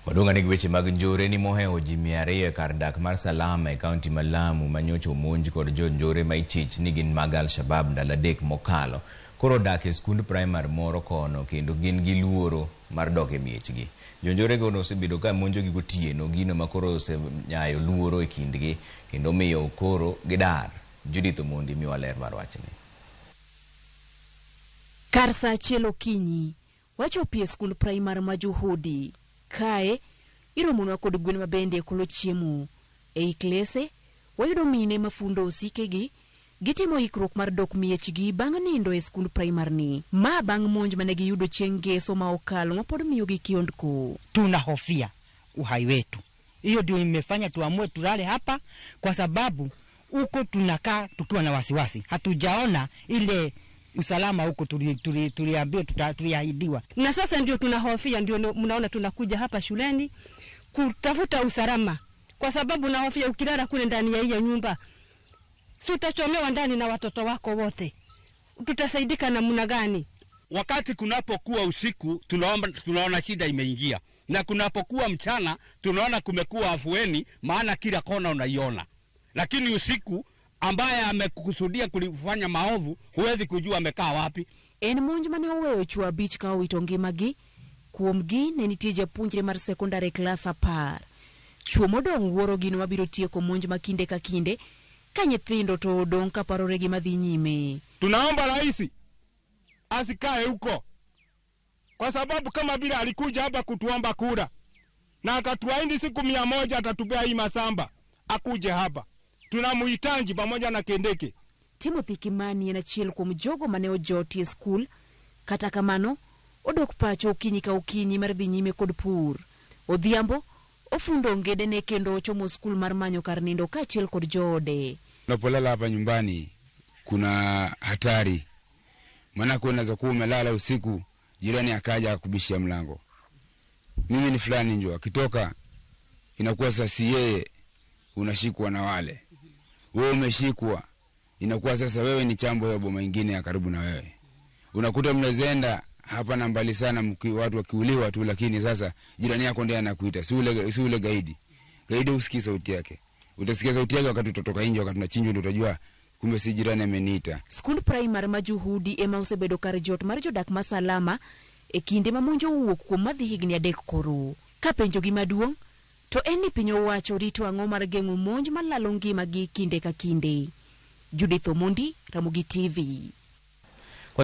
Waduong' ane gi weche mag njore ni mohewo ji 200 e kar dak mar Salama e kaunti ma Lamu ma nyocha omonj kod jo njore ma ichich ni gin mag Al-Shabaab ndalo 3 mokalo. Koro odak e skund primar moro kono kendo gin gi luoro mar dok e miechgi. Jonjorego nosebedo ka monjogi gotieno, gino ma koro osenyayo luoro e kindgi kendo miyo koro gidar. Judith Omondi miwa ler mar wachni. Kar saa 1 okinyi, wachopo e skund primar ma Juhudi. Kae, iromonwa kod gwen mabende kolo chiemo. Ei klese, wayudo mine mafundo osikegi, gitimo ikruok mar dok miechgi bang' nindo e skund primar ni. Ma bang' monj mane giyudo chieng' ngeso ma okalo ma pod miyogi kiondko. Tunahofia uhai wetu. Hiyo ndio imefanya tuamue tulale hapa kwa sababu huko tunakaa tukiwa na wasiwasi. Hatujaona ile usalama huko tuliambiwa, tuliahidiwa. Na sasa ndio tunahofia, ndio mnaona tunakuja hapa shuleni kutafuta usalama. Kwa sababu nahofia ukilala kule ndani ya hiyo nyumba, si utachomewa ndani na watoto wako wote. Tutasaidika namna gani? Wakati kunapokuwa usiku tunaona shida imeingia. Na kunapokuwa mchana tunaona kumekuwa afueni, maana kila kona unaiona. Lakini usiku ambaye amekusudia kulifanya maovu huwezi kujua amekaa wapi. En monj mane oweyo chwo 5 ka owito ngimagi, kuomgi ne nitie japuonjre mar sekondar e klas 10. Chwo modong' wuoro gino mabiro tieko monj ma kinde ka kinde, ka nyithindo to odong' ka parore gima dhi nyime. Tunaomba rais asikae huko, kwa sababu kama vile alikuja hapa kutuomba kura na akatuahidi siku 100 atatupea hii masamba, akuje hapa. Tunamhitaji pamoja na Kindiki. Timothy Kimani en achiel kuom jogo mane ojoti e skul. Kata kamano, odok pacho okinyi ka okinyi mar dhi nyime kod pur. Odhiambo, ofundo ongedene kendo ochomo skul mar manyo kar nindo kaachiel kod joode. Unapolala hapa nyumbani kuna hatari. Maana unaweza kuwa umelala usiku, jirani akaja akubishia mlango. Mimi ni fulani njoo, akitoka inakuwa sasa si yeye, unashikwa na wale. Wewe umeshikwa, inakuwa sasa wewe ni chambo ya boma ingine ya karibu na wewe. Unakuta mnazenda hapa na mbali sana, watu wakiuliwa tu, lakini sasa jirani yako ndiye anakuita, si ule gaidi. Gaidi usikii sauti yake. Utasikia sauti yake wakati utatoka nje, wakati unachinjwa ndio utajua kumbe si jirani ameniita. Skund primar ma Juhudi ema osebedo kar jot mar jodak ma Salama e kinde ma monj owuok kuom madhi higni 3 koro. Ka penjogi maduong' to en ni piny owacho rito ang'o mar geng'o monj malalo ngimagi kinde ka kinde. Judith Omondi, Ramogi TV.